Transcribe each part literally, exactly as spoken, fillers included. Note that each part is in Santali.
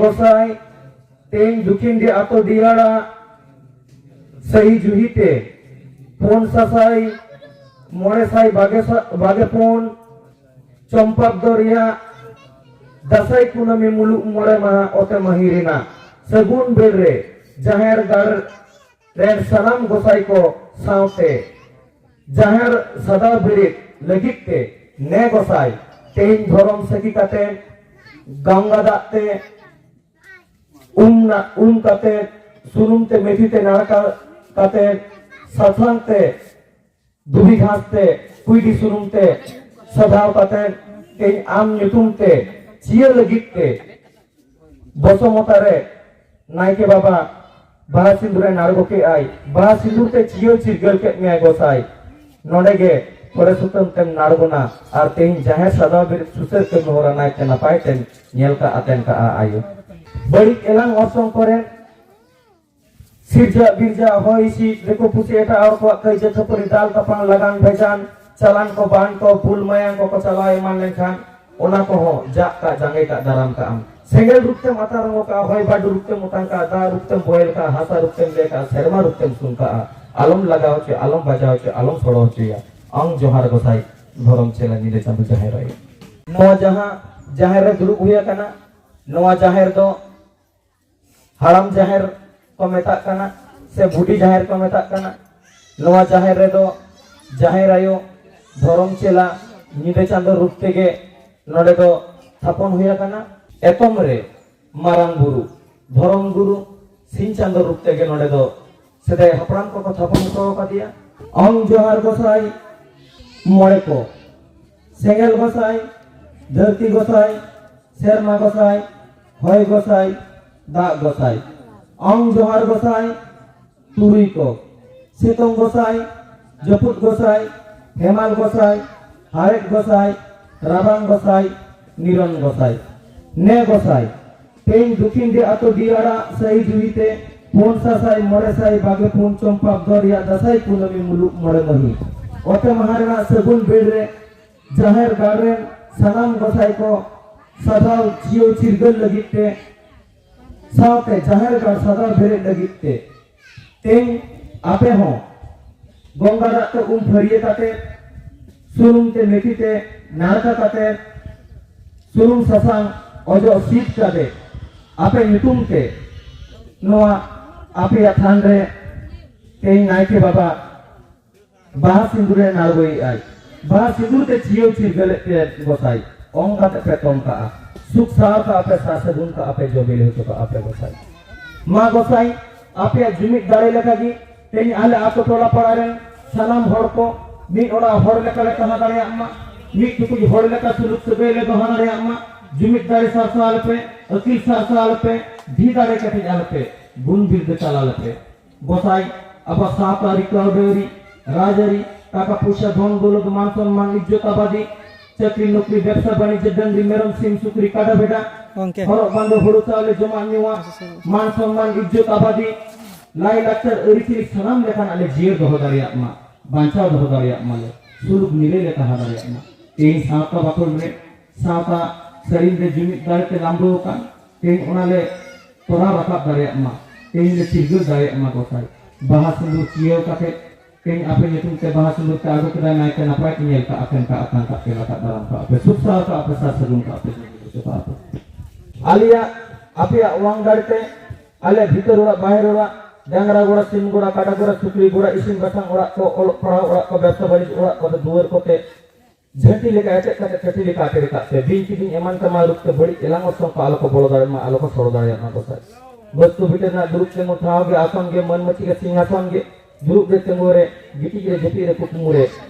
ᱜᱚᱸᱥᱟᱭ ᱛᱮᱦᱮᱧ ᱫᱩᱠᱷᱤᱱᱰᱤ ᱟᱛᱳ ᱰᱤᱦᱟᱲᱟ ᱥᱟᱹᱦᱤ ᱡᱩᱦᱤ ᱛᱮ ᱯᱩᱱ ᱥᱟᱥᱟᱭ ᱢᱚᱬᱮ ᱥᱟᱭ ᱵᱟᱜᱮ ᱥᱟ-, ᱵᱟᱜᱮ ᱯᱩᱱ ᱪᱚᱢᱯᱟᱫᱽᱫᱚ ᱨᱮᱭᱟᱜ ᱫᱟᱸᱥᱟᱭ ᱠᱩᱱᱟᱹᱢᱤ ᱢᱩᱞᱩᱜ ᱢᱚᱬᱮ ᱢᱟᱦᱟ ᱚᱛᱮ ᱢᱟᱹᱦᱤ ᱨᱮᱱᱟᱜ ᱥᱟᱹᱜᱩᱱ ᱵᱮᱲ ᱨᱮ ᱡᱟᱦᱮᱨ ᱜᱟᱲ ᱨᱮᱱ ᱥᱟᱱᱟᱢ ᱜᱚᱸᱥᱟᱭ ᱠᱚ ᱥᱟᱶᱛᱮ ᱡᱟᱦᱮᱨ ᱥᱟᱫᱟ ᱵᱮᱨᱮᱫ ᱞᱟᱹᱜᱤᱫ ᱛᱮ ᱱᱮ ᱜᱚᱸᱥᱟᱭ ᱛᱮᱦᱮᱧ ᱫᱷᱚᱨᱚᱢ ᱥᱟᱹᱠᱷᱤ ᱠᱟᱛᱮ ᱜᱚᱝᱜᱟ ᱫᱟᱜ ᱛᱮ ᱩᱢ ᱱᱟ-, ᱩᱢ ᱠᱟᱛᱮ ᱥᱩᱱᱩᱢ ᱛᱮ ᱢᱮᱛᱷᱤ ᱛᱮ ᱱᱟᱲᱠᱟ ᱠᱟᱛᱮ ᱥᱟᱥᱟᱝ ᱛᱮ ᱫᱷᱩᱵᱤ ᱜᱷᱟᱥ ᱛᱮ ᱠᱩᱭᱰᱤ ᱥᱩᱱᱩᱢ ᱛᱮ ᱥᱟᱡᱟᱣ ᱠᱟᱛᱮ ᱛᱮᱦᱮᱧ ᱟᱢ ᱧᱩᱛᱩᱢ ᱛᱮ ᱪᱤᱭᱟᱹ ᱞᱟᱹᱜᱤᱫ ᱛᱮ ᱵᱚᱥᱚᱢᱚᱛᱟ ᱨᱮ ᱱᱟᱭᱠᱮ ᱵᱟᱵᱟ ᱵᱟᱦᱟ ᱥᱤᱸᱫᱩᱨᱮ ᱱᱟᱲᱜᱚ ᱠᱮᱜᱼᱟᱭ᱾ ᱵᱟᱦᱟ ᱥᱤᱸᱫᱩᱨ ᱛᱮ ᱪᱤᱭᱟᱹ ᱪᱤᱨᱜᱟᱹᱞ ᱠᱮᱫ ᱢᱮᱭᱟᱭ ᱜᱚᱸᱥᱟᱭ᱾ ᱱᱚᱰᱮ ᱜᱮ ᱛᱚᱲᱮ ᱥᱩᱛᱟᱹᱢ ᱛᱮᱢ ᱱᱟᱲᱜᱚᱱᱟ ᱟᱨ ᱛᱮᱦᱮᱧ ᱡᱟᱦᱮᱨ ᱥᱟᱫᱟ ᱵᱮᱨᱮᱫ ᱥᱩᱥᱟᱹᱨ ᱠᱟᱹᱢᱤ ᱦᱚᱨᱟ ᱱᱟᱭᱛᱮ ᱱᱟᱯᱟᱭ ᱛᱮᱢ ᱧᱮᱞ ᱠᱟᱜ ᱟᱛᱮᱱ ᱠᱟᱜᱼᱟ ᱟᱭᱳ᱾ ᱵᱟᱹᱲᱤᱡ ᱮᱞᱟᱝ ᱚᱨᱥᱚᱝ ᱠᱚᱨᱮ ᱥᱤᱨᱡᱟᱹ ᱵᱤᱨᱡᱟᱹ ᱦᱚᱭ ᱦᱤᱸᱥᱤᱫ ᱫᱤᱠᱩ ᱯᱩᱥᱤ ᱮᱴᱟᱜ ᱦᱚᱲ ᱠᱚᱣᱟᱜ ᱠᱟᱹᱭᱡᱟᱹ ᱠᱷᱟᱹᱯᱟᱹᱨᱤ ᱫᱟᱞ ᱛᱟᱯᱟᱢ ᱞᱟᱜᱟᱱ ᱵᱷᱮᱡᱟᱱ ᱪᱟᱞᱟᱱ ᱠᱚ ᱵᱟᱱ ᱠᱚ ᱵᱩᱞ ᱢᱟᱭᱟᱝ ᱠᱚᱠᱚ ᱪᱟᱞᱟᱣ ᱮᱢᱟᱱ ᱞᱮᱱᱠᱷᱟᱱ ᱚᱱᱟ ᱠᱚᱦᱚᱸ ᱡᱟᱜ ᱠᱟᱜ ᱡᱟᱸᱜᱮ ᱠᱟᱜ ᱫᱟᱨᱟᱢ ᱠᱟᱜ ᱟᱢ᱾ ᱥᱮᱸᱜᱮᱞ ᱨᱩᱯ ᱛᱮᱢ ᱟᱛᱟᱨ ᱨᱚᱝᱜᱚ ᱠᱟᱜᱼᱟ, ᱦᱚᱭ ᱵᱟᱹᱨᱰᱩ ᱨᱩᱯ ᱛᱮᱢ ᱚᱴᱟᱝ ᱠᱟᱜᱼᱟ, ᱫᱟᱜ ᱨᱩᱯ ᱛᱮᱢ ᱵᱚᱭᱮᱞ ᱠᱟᱜᱼᱟ, ᱦᱟᱥᱟ ᱨᱩᱯ ᱛᱮᱢ ᱞᱮ ᱠᱟᱜᱼᱟ, ᱥᱮᱨᱢᱟ ᱨᱩᱯ ᱛᱮᱢ ᱥᱩᱱ ᱠᱟᱜᱼᱟ᱾ ᱟᱞᱚᱢ ᱞᱟᱜᱟᱣ ᱦᱚᱪᱚᱭᱟ, ᱟᱞᱚᱢ ᱵᱟᱡᱟᱣ ᱦᱚᱪᱚᱭᱟ, ᱟᱞᱚᱢ ᱥᱚᱲᱚ ᱦᱚᱪᱚᱭᱟ᱾ ᱟᱝ ᱡᱚᱦᱟᱨ ᱜᱚᱸᱥᱟᱭ ᱫᱷᱚᱨᱚᱢ ᱪᱮᱞᱟ ᱧᱤᱫᱟᱹ ᱪᱟᱸᱫᱚ ᱡᱟᱦᱮᱨ ᱟᱭᱳ᱾ ᱱᱚᱣᱟ ᱡᱟᱦᱟᱸ ᱡᱟᱦᱮᱨ ᱨᱮ ᱫᱩᱲᱩᱵ ᱦᱩᱭ ᱟᱠᱟᱱᱟ, ᱱᱚᱣᱟ ᱡᱟᱦᱮᱨ ᱫᱚ ᱦᱟᱲᱟᱢ ᱡᱟᱦᱮᱨ ᱠᱚ ᱢᱮᱛᱟᱜ ᱠᱟᱱᱟ ᱥᱮ ᱵᱩᱰᱷᱤ ᱡᱟᱦᱮᱨ ᱠᱚ ᱢᱮᱛᱟᱜ ᱠᱟᱱᱟ᱾ ᱱᱚᱣᱟ ᱡᱟᱦᱮᱨ ᱨᱮᱫᱚ ᱡᱟᱦᱮᱨ ᱟᱭᱳ, ᱫᱷᱚᱨᱚᱢ ᱪᱮᱞᱟ, ᱧᱤᱫᱟᱹ ᱪᱟᱸᱫᱚ ᱨᱩᱯ ᱛᱮᱜᱮ ᱱᱚᱰᱮ ᱫᱚ ᱛᱷᱟᱯᱚᱱ ᱦᱩᱭ ᱟᱠᱟᱱᱟ᱾ ᱮᱛᱚᱢ ᱨᱮ ᱢᱟᱨᱟᱝ ᱵᱩᱨᱩ, ᱫᱷᱚᱨᱚᱢ ᱜᱩᱨᱩ, ᱥᱤᱧ ᱪᱟᱸᱫᱚ ᱨᱩᱯ ᱛᱮᱜᱮ ᱱᱚᱰᱮ ᱫᱚ ᱥᱮᱫᱟᱭ ᱦᱟᱯᱲᱟᱢ ᱠᱚᱠᱚ ᱛᱷᱟᱯᱚᱱ ᱦᱚᱴᱚ ᱟᱠᱟᱫᱮᱭᱟ᱾ ᱚᱝ ᱡᱚᱦᱟᱨ ᱜᱚᱸᱥᱟᱭ ᱢᱚᱬᱮ ᱠᱚ, ᱥᱮᱸᱜᱮᱞ ᱜᱚᱸᱥᱟᱭ, ᱫᱷᱟᱹᱨᱛᱤ ᱜᱚᱸᱥᱟᱭ, ᱥᱮᱨᱢᱟ ᱜᱚᱸᱥᱟᱭ, ᱦᱚᱭ ᱜᱚᱸᱥᱟᱭ, ᱫᱟᱜ ᱜᱚᱸᱥᱟᱭ᱾ ᱚᱝ ᱡᱚᱦᱟᱨ ᱜᱚᱸᱥᱟᱭ ᱛᱩᱨᱩᱭ ᱠᱚ, ᱥᱤᱛᱩᱝ ᱜᱚᱸᱥᱟᱭ, ᱡᱟᱹᱯᱩᱫ ᱜᱚᱸᱥᱟᱭ, ᱦᱮᱢᱟᱞ ᱜᱚᱸᱥᱟᱭ, ᱦᱟᱣᱮᱫ ᱜᱚᱸᱥᱟᱭ, ᱨᱟᱵᱟᱝ ᱜᱚᱸᱥᱟᱭ, ᱱᱤᱨᱚᱱ ᱜᱚᱸᱥᱟᱭ᱾ ᱱᱮ ᱜᱚᱸᱥᱟᱭ ᱛᱮᱦᱮᱧ ᱫᱩᱠᱷᱤᱱᱰᱤ ᱟᱛᱳ ᱰᱤ ᱟᱲᱟ ᱥᱟᱹᱦᱤ ᱡᱩᱦᱤ ᱛᱮ ᱯᱩᱱ ᱥᱟᱥᱟᱭ ᱢᱚᱬᱮ ᱥᱟᱭ ᱵᱟᱜᱮ ᱯᱩᱱ ᱪᱚᱢᱯᱟ ᱵᱷᱟᱫᱚᱨ ᱨᱮᱭᱟᱜ ᱫᱟᱸᱥᱟᱭ ᱠᱩᱱᱟᱹᱢᱤ ᱢᱩᱞᱩᱜ ᱢᱚᱬᱮ ᱢᱟᱹᱦᱤ ᱚᱛᱮ ᱢᱟᱦᱟ ᱨᱮᱱᱟᱜ ᱥᱟᱹᱜᱩᱱ ᱵᱮᱲ ᱨᱮ ᱡᱟᱦᱮᱨ ᱜᱟᱲ ᱨᱮᱱ ᱥᱟᱱᱟᱢ ᱜᱚᱸᱥᱟᱭ ᱠᱚ ᱥᱟᱫᱷᱟᱣ ᱡᱤᱭᱟᱹᱣ ᱪᱤᱨᱜᱟᱹᱞ ᱞᱟᱹᱜᱤᱫ ᱛᱮ ᱥᱟᱶᱛᱮ ᱡᱟᱦᱮᱨ ᱜᱟᱲ ᱥᱟᱫᱟ ᱵᱮᱨᱮᱫ ᱞᱟᱹᱜᱤᱫ ᱛᱮ ᱛᱮᱦᱮᱧ ᱟᱯᱮ ᱦᱚᱸ ᱜᱚᱝᱜᱟ ᱫᱟᱜ ᱛᱮ ᱩᱢ ᱯᱷᱟᱹᱨᱭᱟᱹ ᱠᱟᱛᱮ, ᱥᱩᱱᱩᱢ ᱛᱮ ᱢᱮᱛᱷᱤ ᱛᱮ ᱱᱟᱲᱠᱟ ᱠᱟᱛᱮ, ᱥᱩᱱᱩᱢ ᱥᱟᱥᱟᱝ ᱚᱡᱚᱜ ᱥᱤᱫ ᱠᱟᱛᱮ, ᱟᱯᱮ ᱧᱩᱛᱩᱢ ᱛᱮ ᱱᱚᱣᱟ ᱟᱯᱮᱭᱟᱜ ᱛᱷᱟᱱ ᱨᱮ ᱛᱮᱦᱮᱧ ᱱᱟᱭᱠᱮ ᱵᱟᱵᱟ ᱵᱟᱦᱟ ᱥᱤᱸᱫᱩᱨ ᱮ ᱟᱬᱜᱚᱭᱮᱫᱼᱟᱭ᱾ ᱵᱟᱦᱟ ᱥᱤᱸᱫᱩᱨ ᱛᱮ ᱪᱤᱭᱟᱹᱣ ᱪᱤᱨᱜᱟᱹᱞᱮᱫ ᱯᱮ ᱜᱚᱸᱥᱟᱭ, ᱚᱝ ᱠᱟᱛᱮ ᱯᱮ ᱛᱚᱝ ᱠᱟᱜᱼᱟ᱾ ᱥᱩᱠ ᱥᱟᱶ ᱠᱟᱜᱼᱟ ᱯᱮ, ᱥᱟᱨ ᱥᱟᱹᱜᱩᱱ ᱠᱟᱜᱼᱟ ᱯᱮ, ᱡᱚᱵᱮᱞ ᱦᱚᱪᱚ ᱠᱟᱜᱼᱟ ᱯᱮ ᱜᱚᱸᱥᱟᱭ᱾ ᱢᱟ ᱜᱚᱸᱥᱟᱭ, ᱟᱯᱮᱭᱟᱜ ᱡᱩᱢᱤᱫ ᱫᱟᱲᱮ ᱞᱮᱠᱟ ᱜᱮ ᱛᱮᱦᱮᱧ ᱟᱞᱮ ᱟᱛᱳ ᱴᱚᱞᱟ ᱯᱟᱲᱟ ᱨᱮᱱ ᱥᱟᱱᱟᱢ ᱦᱚᱲ ᱠᱚ ᱢᱤᱫ ᱚᱲᱟᱜ ᱦᱚᱲ ᱞᱮᱠᱟ ᱞᱮ ᱛᱟᱦᱮᱸ ᱫᱟᱲᱮᱭᱟᱜ ᱢᱟ, ᱢᱤᱫ ᱴᱩᱠᱩᱡ ᱦᱚᱲ ᱞᱮᱠᱟ ᱥᱩᱞᱩᱠ ᱥᱟᱹᱜᱟᱹᱭ ᱞᱮ ᱫᱚᱦᱚ ᱫᱟᱲᱮᱭᱟᱜ ᱢᱟ᱾ ᱡᱩᱢᱤᱫ ᱫᱟᱲᱮ ᱥᱟᱨᱥᱟᱣ ᱟᱞᱮ ᱯᱮ, ᱟᱹᱠᱤᱞ ᱥᱟᱨᱥᱟᱣ ᱟᱞᱮ ᱯᱮ, ᱫᱷᱤ ᱫᱟᱲᱮ ᱠᱮᱴᱮᱡ ᱟᱞᱮ ᱯᱮ, ᱜᱩᱱ ᱵᱤᱨᱫᱟᱹ ᱪᱟᱞ ᱟᱞᱮ ᱯᱮ᱾ ᱜᱚᱸᱥᱟᱭ, ᱟᱵᱚ ᱥᱟᱶᱛᱟ ᱟᱹᱨᱤ, ᱠᱟᱹᱣᱰᱤ ᱟᱹᱨᱤ, ᱨᱟᱡᱽ ᱟᱹᱨᱤ, ᱴᱟᱠᱟ ᱯᱩᱭᱥᱟᱹ, ᱫᱷᱚᱱ ᱫᱚᱞᱚᱛ, ᱢᱟᱱ ᱥᱚᱱᱢᱟᱱ, ᱤᱡᱽᱡᱚᱛ ᱟᱵᱟᱫᱤ, ᱪᱟᱹᱠᱨᱤ ᱱᱚᱠᱨᱤ, ᱵᱮᱵᱽᱥᱟ ᱵᱟᱹᱱᱤᱡᱽ, ᱰᱟᱹᱝᱨᱤ ᱢᱮᱨᱚᱢ ᱥᱤᱢ ᱥᱩᱠᱨᱤ ᱠᱟᱰᱟ ᱵᱷᱮᱰᱟ, ᱜᱚᱝᱠᱮ᱾ ᱦᱚᱨᱚᱜ ᱵᱟᱸᱫᱮ, ᱦᱩᱲᱩ ᱪᱟᱣᱞᱮ, ᱡᱚᱢᱟᱜ ᱧᱩᱣᱟᱜ, ᱢᱟᱱ ᱥᱚᱱᱢᱟᱱ, ᱤᱡᱽᱡᱚᱛ ᱟᱵᱟᱫᱤ, ᱞᱟᱭ ᱞᱟᱠᱪᱟᱨ ᱟᱹᱨᱤᱪᱟᱹᱞᱤ ᱥᱟᱱᱟᱢ ᱞᱮᱠᱟᱱᱟᱜ ᱞᱮ ᱡᱤᱭᱟᱹᱲ ᱫᱚᱦᱚ ᱫᱟᱲᱮᱭᱟᱜ ᱢᱟ, ᱵᱟᱧᱪᱟᱣ ᱫᱚᱦᱚ ᱫᱟᱲᱮᱭᱟᱜ ᱢᱟᱞᱮ, ᱥᱩᱞᱩᱠ ᱱᱤᱨᱟᱹᱭ ᱞᱮ ᱛᱟᱦᱮᱸ ᱫᱟᱲᱮᱭᱟᱜ ᱢᱟ᱾ ᱛᱮᱦᱮᱧ ᱥᱟᱶᱛᱟ ᱵᱟᱠᱷᱳᱞ ᱨᱮ, ᱥᱟᱶᱛᱟ ᱥᱮᱨᱮᱧ ᱨᱮ ᱡᱩᱢᱤᱫ ᱫᱟᱲᱮ ᱛᱮ ᱞᱟᱢᱵᱚ ᱟᱠᱟᱱ, ᱛᱮᱦᱮᱧ ᱚᱱᱟ ᱞᱮ ᱛᱚᱨᱟᱣ ᱨᱟᱠᱟᱵ ᱫᱟᱲᱮᱭᱟᱜ ᱢᱟ, ᱛᱮᱦᱮᱧ ᱞᱮ ᱪᱤᱨᱜᱟᱹᱞ ᱫᱟᱲᱮᱭᱟᱜ ᱢᱟ ᱜᱚᱸᱥᱟᱭ᱾ ᱵᱟᱦᱟ ᱥᱤᱸᱫᱩᱨ ᱪᱤᱭᱟᱹᱣ ᱠᱟᱛᱮ, ᱛᱮᱦᱮᱧ ᱟᱯᱮ ᱧᱩᱛᱩᱢ ᱛᱮ ᱵᱟᱦᱟ ᱥᱤᱸᱫᱩᱨ ᱯᱮ ᱟᱬᱜᱚ ᱠᱮᱫᱟ, ᱱᱟᱭᱛᱮ ᱱᱟᱯᱟᱭ ᱛᱮ ᱧᱮᱞ ᱠᱟᱜᱼᱟ, ᱟᱛᱮᱱ ᱠᱟᱜᱼᱟ, ᱟᱛᱟᱝ ᱠᱟᱜ ᱯᱮ, ᱨᱟᱠᱟᱵ ᱫᱟᱨᱟᱢ ᱠᱟᱜᱼᱟ ᱯᱮ, ᱥᱩᱠ ᱥᱟᱶ ᱠᱟᱜᱼᱟ ᱯᱮ, ᱥᱟᱨ ᱥᱟᱹᱜᱩᱱ ᱠᱟᱜᱼᱟ ᱯᱮ, ᱡᱚᱢ ᱧᱩ ᱦᱚᱪᱚ ᱠᱟᱜᱼᱟ ᱯᱮ᱾ ᱟᱞᱮᱭᱟᱜ, ᱟᱯᱮᱭᱟᱜ ᱚᱣᱟᱝ ᱫᱟᱲᱮ ᱛᱮ ᱟᱞᱮ ᱵᱷᱤᱛᱟᱹᱨ ᱚᱲᱟᱜ, ᱵᱟᱦᱮᱨ ᱚᱲᱟᱜ, ᱰᱟᱝᱨᱟ ᱜᱚᱲᱟ, ᱥᱤᱢ ᱜᱚᱲᱟ, ᱠᱟᱰᱟ ᱜᱚᱲᱟ, ᱥᱩᱠᱨᱤ ᱜᱚᱲᱟ, ᱤᱥᱤᱱ ᱵᱟᱥᱟᱝ ᱚᱲᱟᱜ ᱠᱚ, ᱚᱞᱚᱜ ᱯᱟᱲᱦᱟᱣ ᱚᱲᱟᱜ ᱠᱚ, ᱵᱮᱵᱽᱥᱟ ᱵᱟᱹᱱᱤᱡᱽ ᱚᱲᱟᱜ ᱠᱚ, ᱫᱩᱣᱟᱹᱨ ᱠᱚᱛᱮ ᱡᱷᱟᱹᱱᱴᱤ ᱞᱮᱠᱟ ᱮᱴᱮᱫ ᱠᱟᱛᱮ ᱠᱟᱹᱴᱤ ᱞᱮᱠᱟ ᱟᱴᱮᱫ ᱟᱠᱟᱫ ᱯᱮ᱾ ᱵᱤᱧ ᱠᱤᱫᱤᱧ ᱮᱢᱟᱱ ᱛᱮᱢᱟᱱ ᱨᱳᱜᱽ ᱛᱮ ᱵᱟᱹᱲᱤᱡ ᱮᱞᱟᱝ ᱚᱨᱥᱚᱝ ᱠᱚ ᱟᱞᱚ ᱠᱚ ᱵᱚᱞᱚ ᱫᱟᱲᱮᱭᱟᱜ ᱢᱟ, ᱟᱞᱚ ᱠᱚ ᱥᱚᱲᱚ ᱫᱟᱲᱮᱭᱟᱜ ᱢᱟ ᱜᱚᱸᱥᱟᱭ᱾ ᱵᱟᱹᱥᱛᱩ ᱵᱷᱤᱴᱟᱹ ᱨᱮᱱᱟᱜ ᱫᱩᱲᱩᱵ ᱛᱤᱸᱜᱩ ᱴᱷᱟᱶ ᱜᱮ ᱟᱥᱚᱱ ᱜᱮ, ᱢᱟᱹᱱ ᱢᱟᱹᱪᱤ ᱜᱮ ᱥᱤᱝᱦᱟᱥᱚᱱ ᱜᱮ, ᱫᱩᱲᱩᱵ ᱨᱮ ᱛᱤᱸᱜᱩ ᱨᱮ, ᱜᱤᱛᱤᱡ ᱨᱮ ᱡᱟᱹᱯᱤᱫ ᱨᱮ ᱠᱩᱠᱢᱩ ᱨᱮ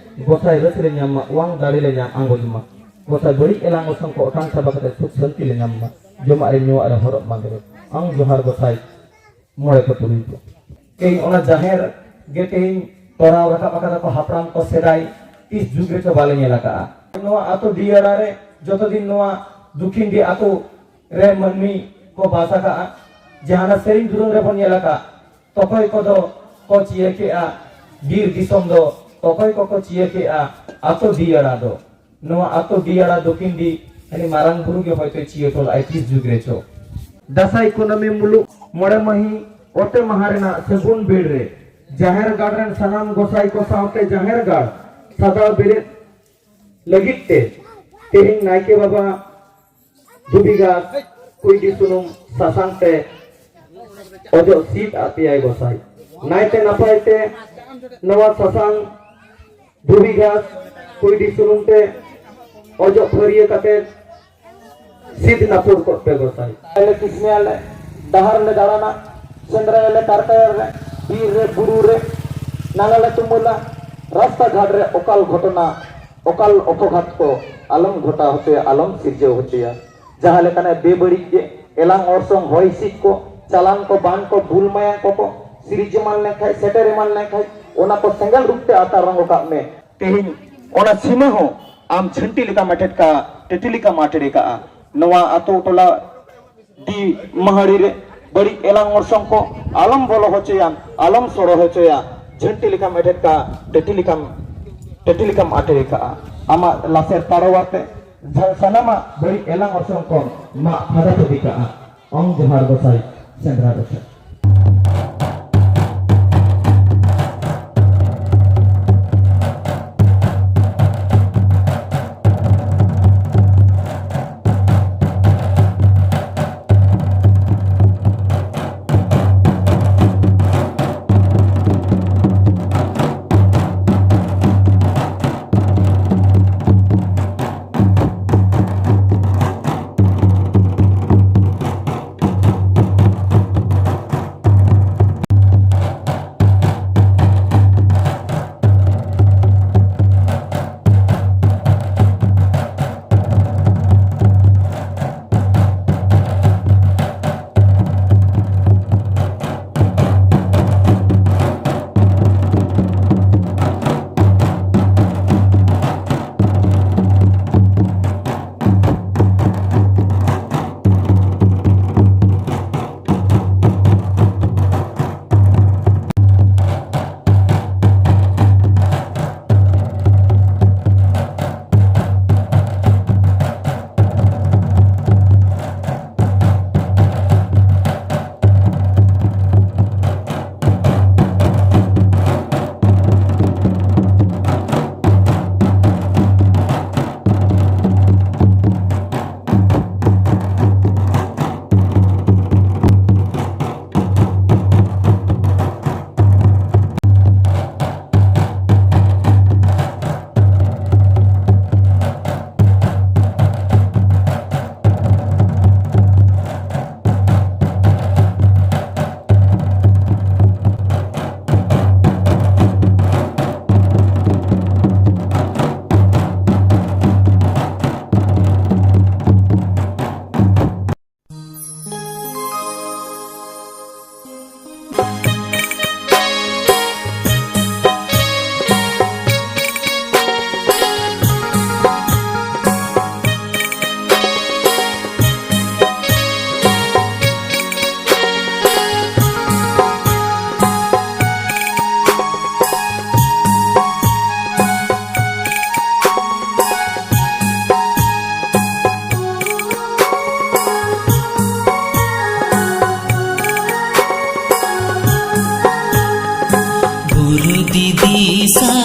ᱜᱚᱸᱥᱟᱭ ᱨᱟᱹᱥ ᱞᱮ ᱧᱟᱢ ᱢᱟ, ᱚᱣᱟᱝ ᱫᱟᱲᱮ ᱞᱮ ᱧᱟᱢ ᱟᱸᱜᱚᱪ ᱢᱟ᱾ ᱜᱚᱸᱥᱟᱭ ᱵᱟᱹᱲᱤᱡ ᱮᱞᱟᱝ ᱚᱨᱥᱚᱝ ᱠᱚ ᱚᱴᱟᱝ ᱪᱟᱵᱟ ᱠᱟᱛᱮ ᱥᱩᱠ ᱥᱟᱹᱱᱛᱤ ᱞᱮ ᱧᱟᱢ ᱢᱟ᱾ ᱡᱚᱢᱟᱜ ᱨᱮ ᱧᱩᱣᱟᱜ ᱨᱮ ᱦᱚᱨᱚᱜ ᱵᱟᱸᱫᱮ ᱨᱮ ᱟᱝ ᱡᱚᱦᱟᱨ ᱜᱚᱸᱥᱟᱭ᱾ ᱢᱚᱬᱮ ᱠᱚ ᱛᱩᱨᱩᱭ ᱠᱚ᱾ ᱛᱮᱦᱮᱧ ᱚᱱᱟ ᱡᱟᱦᱮᱨ ᱜᱮ ᱛᱮᱦᱮᱧ ᱛᱚᱨᱟᱣ ᱨᱟᱠᱟᱵ ᱟᱠᱟᱫᱟ ᱠᱚ ᱦᱟᱯᱲᱟᱢ ᱠᱚ, ᱥᱮᱫᱟᱭ ᱛᱤᱥ ᱡᱩᱜᱽ ᱨᱮᱪᱚ ᱵᱟᱞᱮ ᱧᱮᱞ ᱟᱠᱟᱫᱼᱟ᱾ ᱱᱚᱣᱟ ᱟᱹᱛᱩ ᱰᱤ ᱟᱲᱟ ᱨᱮ ᱡᱚᱛᱚ ᱫᱤᱱ ᱱᱚᱣᱟ ᱫᱩᱠᱷᱤᱱᱰᱤ ᱟᱹᱛᱩ ᱨᱮ ᱢᱟᱹᱱᱢᱤ ᱠᱚ ᱵᱟᱥ ᱟᱠᱟᱫᱼᱟ᱾ ᱡᱟᱦᱟᱱᱟᱜ ᱥᱮᱨᱮᱧ ᱫᱩᱨᱟᱹᱝ ᱨᱮᱵᱚᱱ ᱧᱮᱞ ᱟᱠᱟᱫ, ᱛᱚᱠᱚᱭ ᱠᱚᱫᱚ ᱠᱚ ᱪᱤᱭᱟᱹ ᱠᱮᱜᱼᱟ, ᱵᱤᱨ ᱫᱤᱥᱚᱢ ᱫᱚ, ᱛᱚᱠᱚᱭ ᱠᱚᱠᱚ ᱪᱤᱭᱟᱹ ᱠᱮᱜᱼᱟ, ᱟᱹᱛᱩ ᱰᱤ ᱟᱲᱟ ᱫᱚ᱾ ᱱᱚᱣᱟ ᱟᱹᱛᱩ ᱰᱤ ᱟᱲᱟ ᱫᱚᱠᱷᱤᱱᱰᱤ ᱟᱹᱰᱤ ᱢᱟᱨᱟᱝ ᱵᱩᱨᱩ ᱜᱮ ᱦᱚᱭᱛᱳ ᱪᱤᱭᱟᱹ ᱴᱚᱞ ᱟᱭ ᱛᱤᱥ ᱡᱩᱜᱽ ᱨᱮ ᱪᱚ᱾ ᱫᱟᱸᱥᱟᱭ ᱠᱩᱱᱟᱹᱢᱤ ᱢᱩᱞᱩᱜ ᱢᱚᱬᱮ ᱢᱟᱹᱦᱤ ᱚᱛᱮ ᱢᱟᱦᱟ ᱨᱮᱱᱟᱜ ᱥᱟᱹᱜᱩᱱ ᱵᱮᱲ ᱨᱮ ᱡᱟᱦᱮᱨ ᱜᱟᱲ ᱨᱮᱱ ᱥᱟᱱᱟᱢ ᱜᱚᱸᱥᱟᱭ ᱠᱚ ᱥᱟᱶᱛᱮ ᱡᱟᱦᱮᱨ ᱜᱟᱲ ᱥᱟᱫᱟᱣ ᱵᱮᱨᱮᱫ ᱞᱟᱹᱜᱤᱫ ᱛᱮ ᱛᱮᱦᱮᱧ ᱱᱟᱭᱠᱮ ᱵᱟᱵᱟ ᱫᱷᱩᱵᱤ ᱜᱷᱟᱥ ᱠᱩᱭᱰᱤ ᱥᱩᱱᱩᱢ ᱥᱟᱥᱟᱝ ᱛᱮ ᱚᱡᱚᱜ ᱥᱤᱫ ᱟᱫ ᱯᱮᱭᱟᱭ ᱜᱚᱸᱥᱟᱭ᱾ ᱱᱟᱭᱛᱮ ᱱᱟᱯᱟᱭ ᱛᱮ ᱱᱚᱣᱟ ᱥᱟᱥᱟᱝ ᱫᱷᱩᱵᱤ ᱜᱷᱟᱥ ᱠᱩᱭᱰᱤ ᱥᱩᱱᱩᱢ ᱛᱮ ᱚᱡᱚᱜ ᱯᱷᱟᱹᱨᱭᱟᱹ ᱠᱟᱛᱮ ᱥᱤᱫ ᱱᱟᱯᱩᱨ ᱠᱚᱜ ᱯᱮ ᱜᱚᱸᱥᱟᱭ᱾ ᱟᱞᱮ ᱠᱤᱥᱱᱤᱭᱟᱞᱮ, ᱰᱟᱦᱟᱨ ᱞᱮ ᱫᱟᱬᱟᱱᱟ, ᱥᱮᱸᱫᱽᱨᱟᱭᱟᱞᱮ ᱠᱟᱨᱠᱟᱭᱟᱞᱮ, ᱵᱤᱨ ᱨᱮ ᱵᱩᱨᱩ ᱨᱮ ᱱᱟᱞᱟ ᱞᱮ ᱛᱩᱢᱟᱹᱞᱟ, ᱨᱟᱥᱛᱟ ᱜᱷᱟᱴ ᱨᱮ ᱚᱠᱟᱞ ᱜᱷᱚᱴᱚᱱᱟ, ᱚᱠᱟᱞ ᱚᱯᱚᱜᱷᱟᱛ ᱠᱚ ᱟᱞᱚᱢ ᱜᱷᱚᱴᱟᱣ ᱦᱚᱪᱚᱭᱟ, ᱟᱞᱚᱢ ᱥᱤᱨᱡᱟᱹᱣ ᱦᱚᱪᱚᱭᱟ᱾ ᱡᱟᱦᱟᱸ ᱞᱮᱠᱟᱱᱟᱜ ᱵᱮᱵᱟᱹᱲᱤᱡ ᱜᱮ, ᱮᱞᱟᱝ ᱚᱨᱥᱚᱝ ᱦᱚᱭ ᱦᱤᱸᱥᱤᱫ ᱠᱚ, ᱪᱟᱞᱟᱱ ᱠᱚ, ᱵᱟᱱ ᱠᱚ, ᱵᱩᱞ ᱢᱟᱭᱟᱝ ᱠᱚᱠᱚ ᱥᱤᱨᱤᱡᱽ ᱮᱢᱟᱱ ᱞᱮᱱᱠᱷᱟᱡ, ᱥᱮᱴᱮᱨ ᱮᱢᱟᱱ ᱞᱮᱱᱠᱷᱟᱡ, ᱚᱱᱟ ᱠᱚ ᱥᱮᱸᱜᱮᱞ ᱨᱩᱯ ᱛᱮ ᱟᱛᱟᱨ ᱨᱚᱝᱜᱚ ᱠᱟᱜ ᱢᱮ᱾ ᱛᱮᱦᱮᱧ ᱚᱱᱟ ᱥᱤᱢᱟᱹ ᱦᱚᱸ ᱟᱢ ᱡᱷᱟᱹᱱᱴᱤ ᱞᱮᱠᱟᱢ ᱮᱴᱮᱫ ᱠᱟᱜᱼᱟ, ᱴᱟᱹᱴᱤ ᱞᱮᱠᱟᱢ ᱟᱴᱮᱫ ᱠᱟᱜᱼᱟ᱾ ᱱᱚᱣᱟ ᱟᱛᱳ ᱴᱚᱞᱟ ᱰᱤ ᱢᱟᱹᱦᱟᱹᱲᱤ ᱨᱮ ᱵᱟᱹᱲᱤᱡ ᱮᱞᱟᱝ ᱚᱨᱥᱚᱝ ᱠᱚ ᱟᱞᱚᱢ ᱵᱚᱞᱚ ᱦᱚᱪᱚᱭᱟ, ᱟᱞᱚᱢ ᱥᱚᱲᱚ ᱦᱚᱪᱚᱭᱟ᱾ ᱡᱷᱟᱹᱱᱴᱤ ᱞᱮᱠᱟᱢ ᱮᱴᱮᱫ ᱠᱟᱜᱼᱟ, ᱴᱟᱹᱴᱤ ᱞᱮᱠᱟᱢ, ᱴᱟᱹᱴᱤ ᱞᱮᱠᱟᱢ ᱟᱴᱮᱫ ᱠᱟᱜᱼᱟ᱾ ᱟᱢᱟᱜ ᱞᱟᱥᱮᱨ ᱛᱟᱲᱣᱟ ᱛᱮ ᱡᱷᱟ-, ᱥᱟᱱᱟᱢᱟᱜ ᱵᱟᱹᱲᱤᱡ ᱮᱞᱟᱝ ᱚᱨᱥᱚᱝ ᱠᱚ ᱢᱟᱜ ᱯᱷᱟᱫᱟ ᱯᱷᱟᱹᱫᱤ ᱠᱟᱜᱼᱟ᱾ ᱚᱝ ᱡᱚᱦᱟᱨ ᱜᱚᱸᱥᱟᱭ ᱥᱮᱸᱫᱽᱨᱟ ᱨᱮ᱾ ᱥᱟᱶ